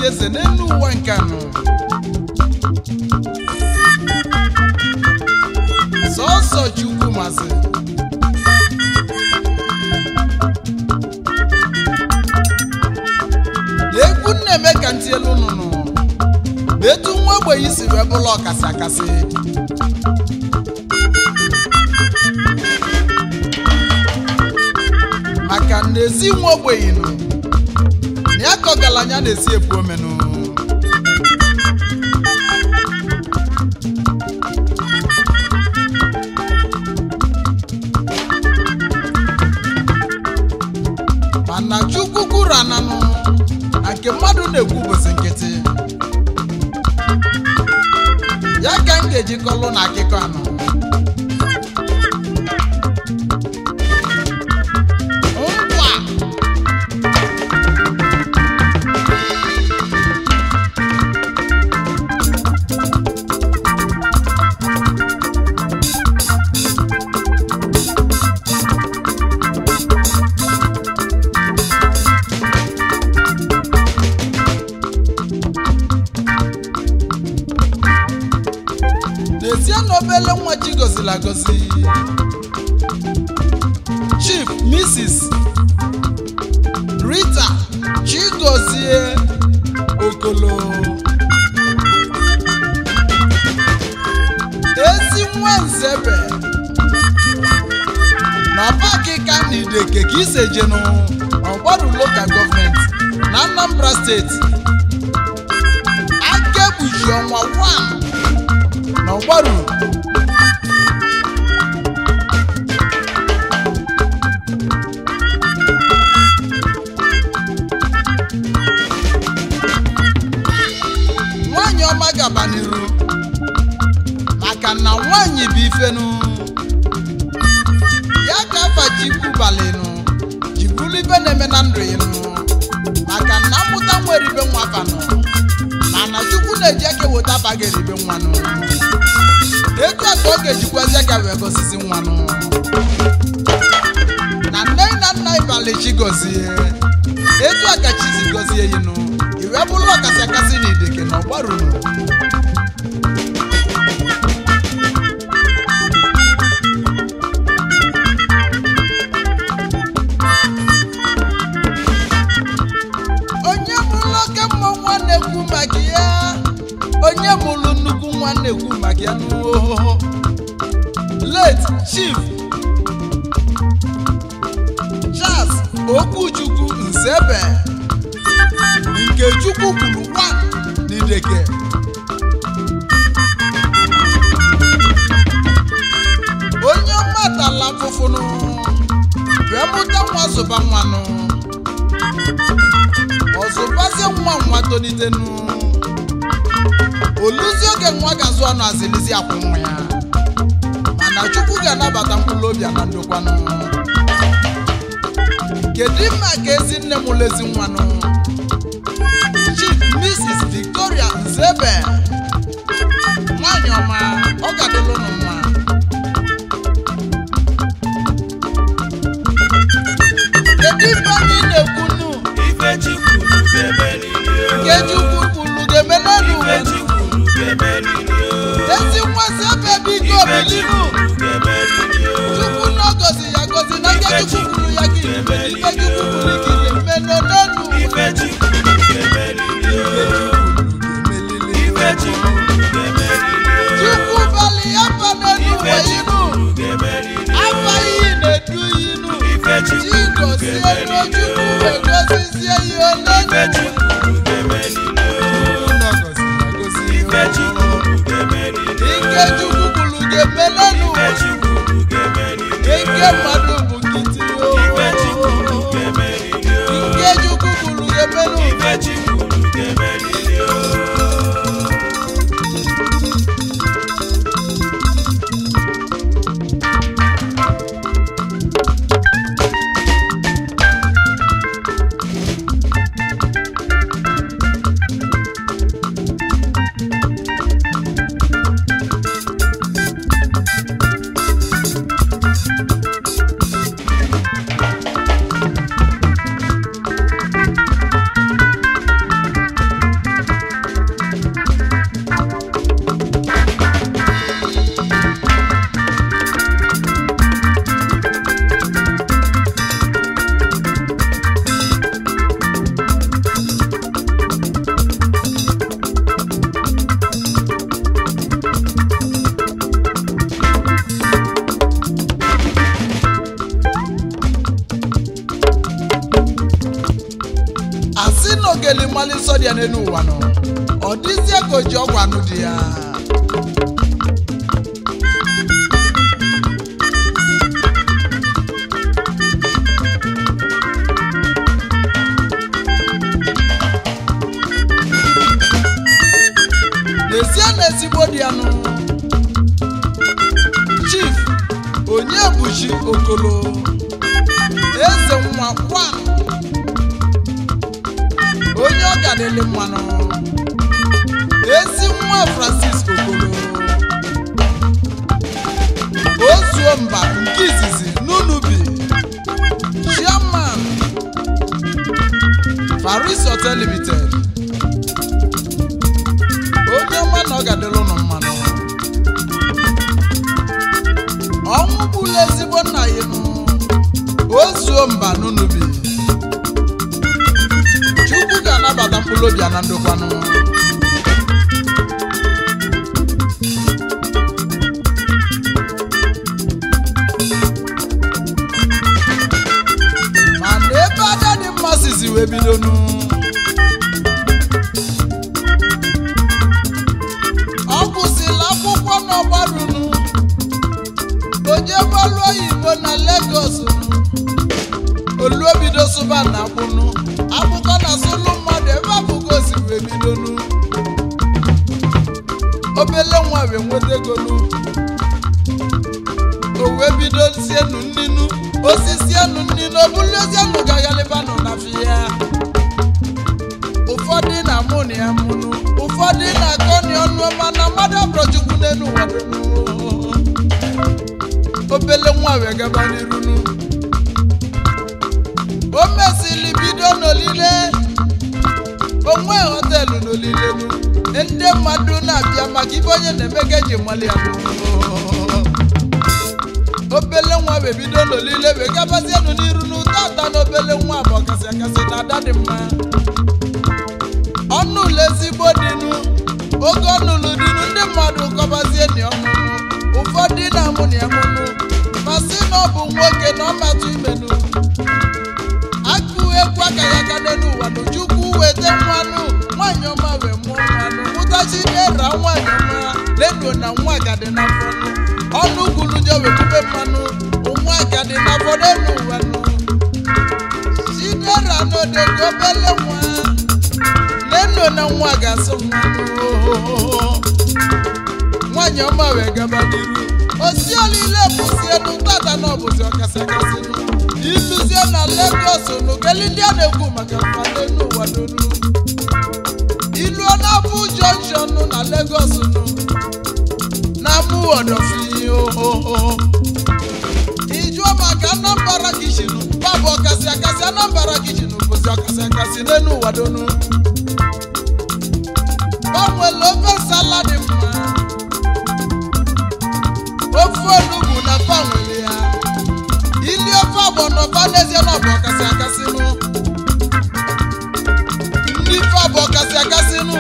Eze n'elu ụwa nke anọ sọsọ Chukwu masị na egwu na-eme ka ntị elu nụnụ na etu nwa ogbenye si wee bụrụ ọkasị akasị maka na ezi nwa ogbenye nụ ya ka ọgaranya na-esi ebu omenụ. Mana Chukwu kwuru ananụ na nke mmadụ na-ekwu bụzi nkịtị ya ka m ga-eji kọlụ na akụkọ anọ. N'ezie na obele nwa chi gọziri agọzi, Chief Mrs. Rita Chigozie Okolo, ezi nwa Nzebe na Pakika na Ideke ka isejenu Ọgbaru Local Government na Anambra Steeti, aka ekpuchi ọnwa 1 n'Ọgbaru. Nwanyị ọma gaba n'iru maka na nwanyị bụ ifenu ya ka afa Chukwu balinu ji bụrụ ibe na-eme na ndụ ịnụ maka na mmụta nwere ibe nwa fanụ mana Chukwu na-eji aka eweta afa ga-eribe nwanụ etu a ka ọ ga-ejikwazi aka wee gọzizi nwanụ na nne na nna ịbalị chi gọzie etu a ka chi si gọzie yinụ iwe bụrụ ọkasị akasị na Ideke na Ọgbarunu. Onye mụrụ oke mmọnwụ na-ekwu maka ya, onye mụrụ nnukwu nwa na-ekwu maka ya n'ohoho, late Chief Charles Okwuchukwu Nzebe nke Chukwu kwuru nwa n'Ideke, onye ọmatala fụfụnụ wee mụta nwa zụba nwanụ ọzụbazie nwa nwa tolitenu oluzi oge nwa ga-azụ anụ azilizi akwụ nwa ya mana Chukwu ga-anabata mkpụrụ obi na ndokwanụ. Kedu maka ezi nne m lezi nwanụ Chief Mrs. Victoria Nzebe, nwanyị ọma, ọ ga-adịlụ ụnụ mma. Kedu ife anyị na-ekwu nụ? Ife chi kwuru ga-emelili o. Nke Chukwu kwuru ga-eme n'elu ụwa. Ife chi kwuru ga-emelili o. Ezi nwa Nzebe biko Ife chi bilinu. kwuru ga-emelili o. Chukwu Chukwu kwuru ya ka ime ife Chukwu kwuru ka ime n'elu Ife Chukwu ga-emelili Ife Chukwu ga-emelili Chukwu bali afa n'elu Ife ụwa inu Chukwu ga-emelili afa iyi na-edu inu Ife Chukwu Chigozie ga-emelili Chukwu wee gozizie ya Ife n'elu Chukwu ga-emelili Ife Chukwu ga-emelili Ike Chukwu kwuru ga-eme n'elu Ife ụwa Chukwu ga-emelili Ike mmadụ bụ nkịtị Ife Chukwu ga-emelili Ike Chukwu kwuru ga-eme n'ụwa Ife Chukwu ga-emelili Asị na ogeli mmalị nsọ dị ya n'elu ụwa nọ ọ dịzie ka o ji ọgwụ anụ dị ya n'ezie na ezigbo dị ya nụ Chief Onyebuchi Okolo eze nwa kwan onye ọ ga-adịlị mmanụ ezi nwa Francis Okolo ozuo mba nke izizi n'Unubi chairman Faris Hotel Limited onye ọma na ọ ga-adịlị ụnụ mmanụ ọnwụ gburu ezigbo nna ya nụ ozuo mba n'Unubi Chukwu ga-anabata mkpụrụ obi ya na ndokwanụ mana ebe ada dị mma sizi wee bidonu ọ kwụsịla akwụkwọ n'ọgbarunu onye bọlụ oyibo na Lagos oluobido sụba na akwụnụ akụkọ na sụlụ mmadụ ebe abụgo si wee bidonu obele nwa wee nweta egonu o wee bido sienu nninu osisi enu nninu obulozienu gaghalibanụ na fia ụfọdụ na-amụ na ya mụnụ ụfọdụ na-akọ na ọnụ mana mmadụ abụrọchukwu n'elu ụwa donu obele nwa wee gaba n'irunu o mesịrị bido n'olile onwe họteelụ n'olilenu ndị mmadụ na-abịa maka ife onye na-eme ka eji mali ya obele nwa wee bido n'olile wee gabazienụ n'iru n'ụtata na obele nwa bụ ọkasị akasị na ada dị mma ọnụ ụlọ ezigbo dịnụ oge ọnụlụ dịnụ ndị mmadụ kọbazie na ọnụnụ ụfọdụ na-amụ na ya mụnụ ma sị na ọ bụ nwoke na ọ matụ imenụ akụ egwu akaghị aka n'elu ụwa na Chukwu weta nwanụ nwaanyị ọma wee mụọ nwanụ mụtachi era nwaanyị ọma lenuo na nwa ka dị n'afọ nụ ọnụ gwuru njọ wee kube mmanụ nwa ka dị n'afọ n'elu ụwa nụ Chidera n'odego obele nwa lenuo na nwa ga-asụ mmanụ nwaanyị ọma wee gaba n'iru osi olile bụzi elu tata na ọbụzi ọkasị akasị nụ iluzie na Lagos nụ keli ndị a na-ekwu maka mfa n'elu ụwa donu iluo na Abu Junction nụ na Lagos nụ na amụ ọdọfi ijuo maka Anambra Kitchen babụ ọkasị akasị Anambra Kitchen bụzi ọkasị akasị n'elu ụwa donu gbanwere ofe nsala dị mma ofe onugbu na fanwere ya ili ofe ọgbọnọ ụwa fa n'ezie na ọ bụ ọkasị akasị nụ. Ndị fa bụ ọkasị akasị nụ.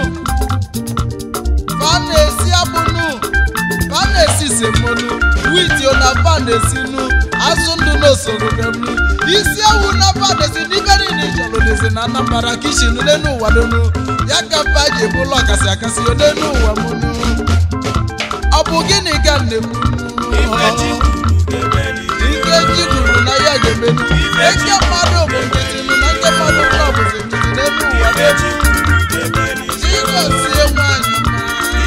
Fa na-esi abụnụ, fa na-esi semonu, witi na fa na-esi nụ, azụ ndụ n'osoro kemụ. Isi ewu na fa na-esi n'ibe niile ịchọrọ n'ezi na Anambra Kitchen n'elu ụwa donu. Ya ka fa ji ebulu ọkasị akasị n'elu ụwa mụnụ. Ọ bụ gịnị ka m na-ekwu? Ife chi kwuru ga-emelili o. Ike ji kwuru na ya ga-emenu. Eke mmadụ bụ nkịtị nụ na nke mmadụ nọ bụzi nkịtị n'elu ụwa Ife chi kwuru ga-emelili o. Chigozie nwanyị ọma.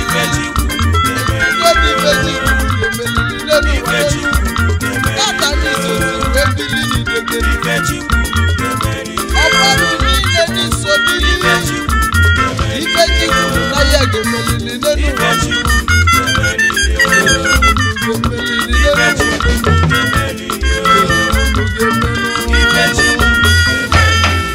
Ife chi kwuru ga-emelili Ndị obi ife chi kwuru ga-emelili n'elu ụwa Ife chi kwuru ga-emelili Tata n'isozi wee bili n'idegede. Ife chi kwuru ga-emelili Ọgbọdụ niile n'iso bili. Ife chi kwuru ga-emelili Ife chi kwuru na ya ga-emelili n'elu Ife ụwa chi kwuru ga-emelili Ga-emelili Ife n'elu chi ụwa kwuru ga-emelili Ife chi kwuru ga-emelili.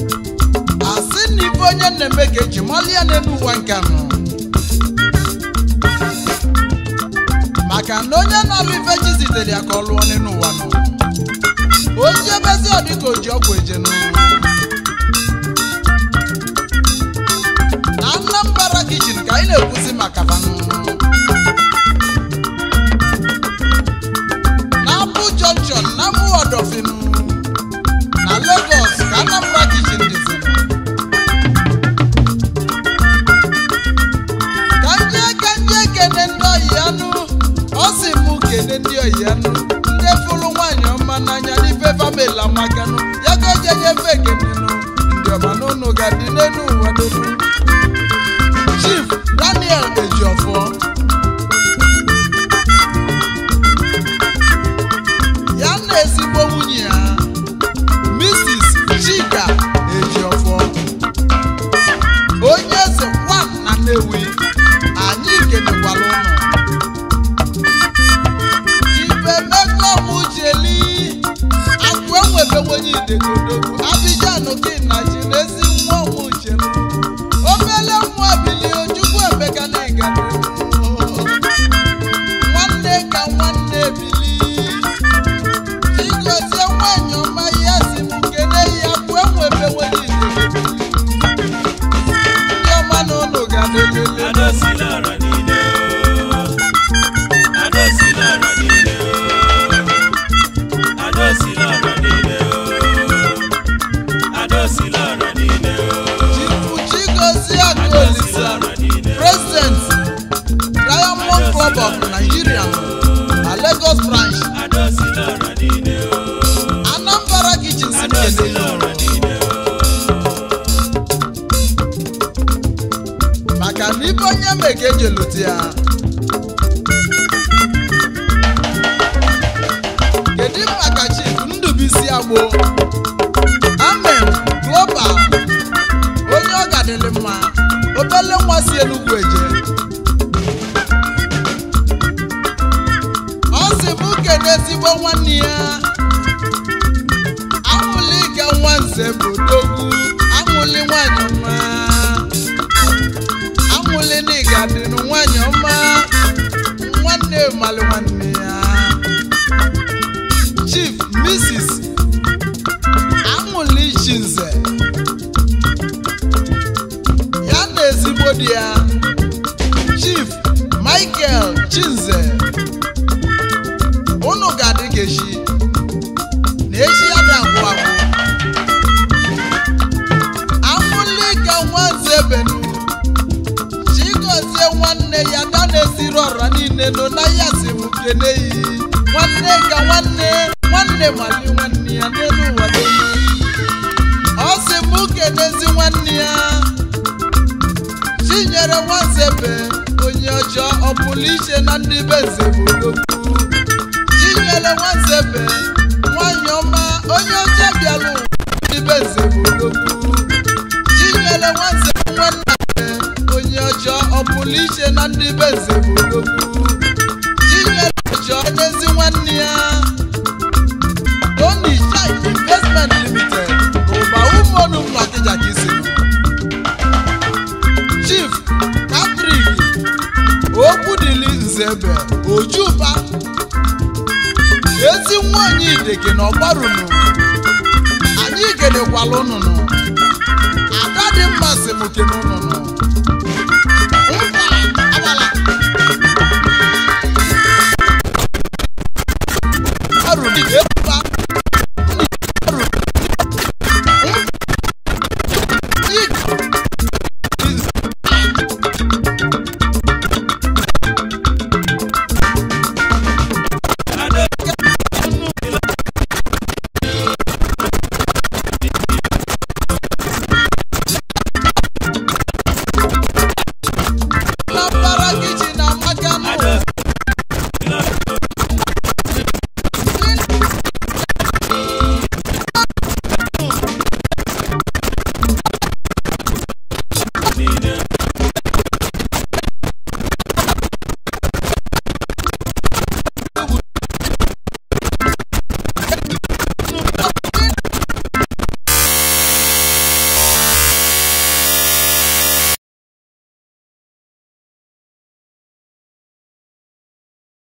Asị na ife onye na-eme ka eji malụ ya n'elu ụwa nke anọ maka na onye na-alụ ife chi zitere ya ka ọ lụọ n'elu ụwa nọ ozi ebezi ọ dịka o ji ọgwụ eje nụ. Na Anambra Kitchen ka anyị na-ekwuzi maka fanụ na Abu Junction na Amuwo-Odofin na Lagos ka Anambra Kitchen dịzi. Ka nje ekene ndị oyi anụ ọ sị mụ kene ndị oyi anụ ndị fụrụ nwaanyị ọma n'anya n'ife famili amakanụ ya ka o ji enyefe ekenenụ ndị ọma n'ụnụ ga-adị n'elu ụwa donu. Chief Daniel Ejiofor ya na ezigbo nwunye ya Mrs. Chika Ejiofor onye eze kwan na Nnewi anyị kenekwala ụnụ. Ifemekomujeli akụ enwebewenye idekodogwu Abidjan kinachi na ezi nwa ọmụchelu obele nwa bilie Chukwu Emeka na ịgara nwanne ka nwanne bili Chigozie nwanyị ọma ya si m kene ya akụ enwebewenye idekodogwu ndị ọma na ụnụ ga-adelele. Adosilara niile o. Adosilara niile o. Adosilara niile o. Adosilara niile o. Chifu Chigozie Akụolisa, Adosilara niile o. President, Diamond Club of Nigeria na Lagos branch, Adosilara niile o. Anambra Kitchen si kele. Adosilara niile o. Maka na ibe onye mee ka eji elote ya. Kedu maka Chief Ndubuisi Agbo, Amen Global, onye ọ ga-adịlị mma, obele nwa si Enugwu eje. Ọ sị mụ kene ezigbo nwanne ya Aṅụlị ka nwa nze bụ dogwu Aṅụlị nwa Nwanne malụ nwanne ya. Chief Mrs. Aṅụli Chinze ya na ezigbo di ya Chief Michael Chinze, unu ga-adị ka echi na echi ya ga-agwụ agwụ. Aṅụli ka nwanze benu Chigozie nwanne ya da na-esiri ọra niile nọ na ya si m kene yi. Nwanne ka nwanne, nwanne mali nwanne ya n'elu ụwa dum. Ọ sị m kenezi nwanne ya Chinyere Nwanzebe onye ọjọọ ọ pụrụ iche na ndị be nze bụ odogwu. Chinyere Nwanzebe nwanyị ọma onye ọcha bịara ụwa ndị be nze bụ odogwu. Chinyere Nwanzebe nwanne onye ọjọọ ọ pụrụ iche na ndị be nze bụ odogwu. Chinyere ọjọọ n'ezi nwanne ya Tony Shai Investment Limited ụba ụmụọnụ Ọkịja ka isi. Chief Patrick Okwudili Nzebe Ojuba ezi nwanyị Ideke na Ọgbarunu, anyị kenekwala ụnụnụ. Ada dị mma sị m kene ụnụnụ. Nkwa agbala Ọgbarunu ebuba Anambra kichin amaka nụ. Niile.